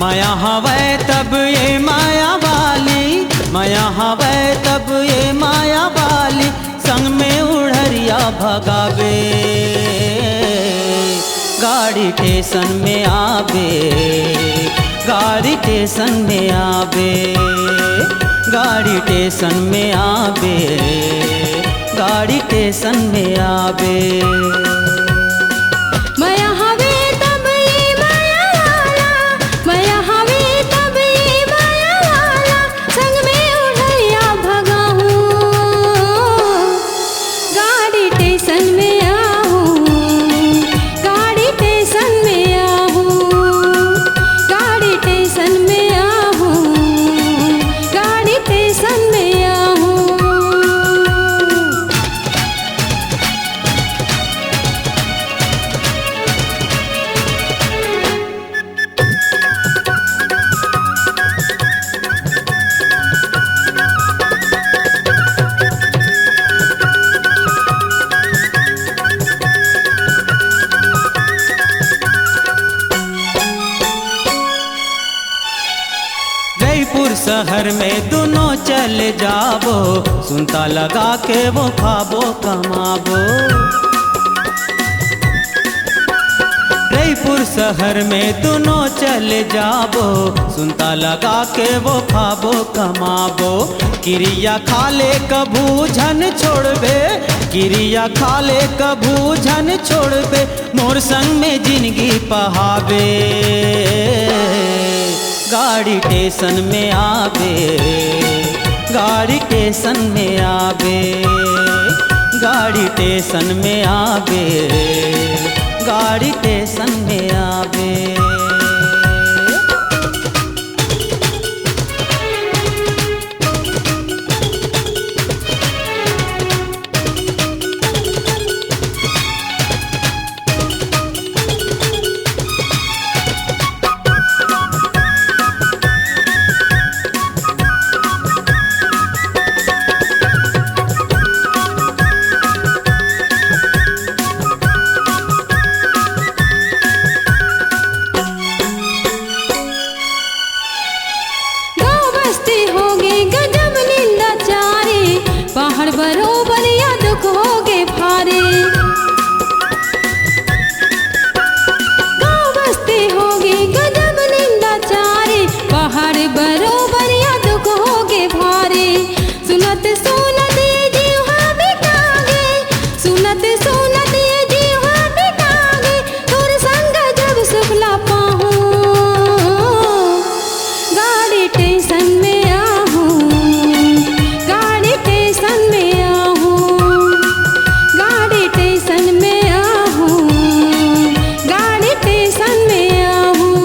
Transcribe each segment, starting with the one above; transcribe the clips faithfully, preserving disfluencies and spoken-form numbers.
मया हवय तब ये माया वाली, मया हवय तब ये माया वाली, संग में उड़हरिया भगाबे। गाड़ी टेसन में आबे, गाड़ी टेसन में आबे, गाड़ी टेसन में आबे, गाड़ी टेसन में आबे। मया हवे तब ये माया वाला, मया हवे तब ये माया वाला, संग में उड़हरिया भगाहूँ। गाड़ी टेसन में आहूँ, गाड़ी टेसन में आहूँ, गाड़ी टेसन में आहूँ, गाड़ी टेसन में आहूँ। जयपुर शहर में दुनों चले जाबो, सुनता लगा के वो खाबो कमाबो। जयपुर शहर में दुनों चले जाबो, सुनता लगा के वो खाबो कमाबो। किरिया खा ले कभू झन छोड़बे, किरिया खा ले कभू झन छोड़बे, मोर संग में जिनगी पहाबे। गाड़ी टेसन में आबे, गाड़ी टेसन में आबे, गाड़ी टेसन में आबे, गाड़ी टेसन में आबे। गाँव बस्ती होगे गजब निंदा चारी, पहाड़ बरोबर या दुख होगे भारी। गाँव बस्ती होगे गजब निंदा चारी, पहाड़ बरोबर या दुख होगे भारी। सुनत सुनत ये जीव हा बिटागे, सुनत सुनत ये जीव हा बिटागे, तोर संग जब सुख ला पाहूँ। गाड़ी टेसन में आहूँ, गाड़ी टेसन में आहूँ, गाड़ी टेसन में आहूँ, गाड़ी टेसन में आहूँ।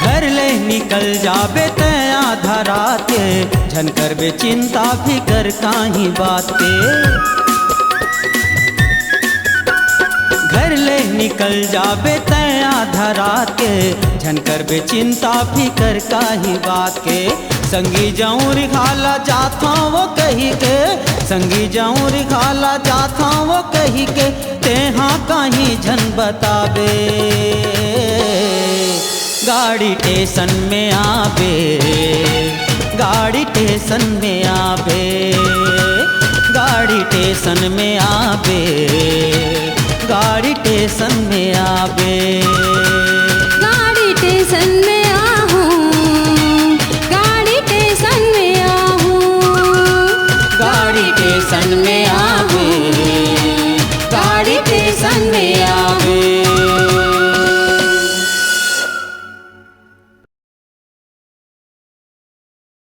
घर ले निकल जाबे तैं आधा रात के, झन करबे चिंता फिकर काहीं बात के। घर ले निकल जाबे तैं आधा रात के, झन करबे चिंता फिकर काहीं बात के। संगी जऊर घाला जाथंव कहि के, संगी जऊर घाला जाथंव कहि के, तेंहा काहीं झन बताबे। गाड़ी टेसन में आबे, गाड़ी टेसन में आबे, गाड़ी टेसन में आबे, गाड़ी टेसन में आबे। गाड़ी टेसन में आहूँ, गाड़ी टेसन में आहूँ, गाड़ी टेसन में आबे, गाड़ी टेसन में आबे।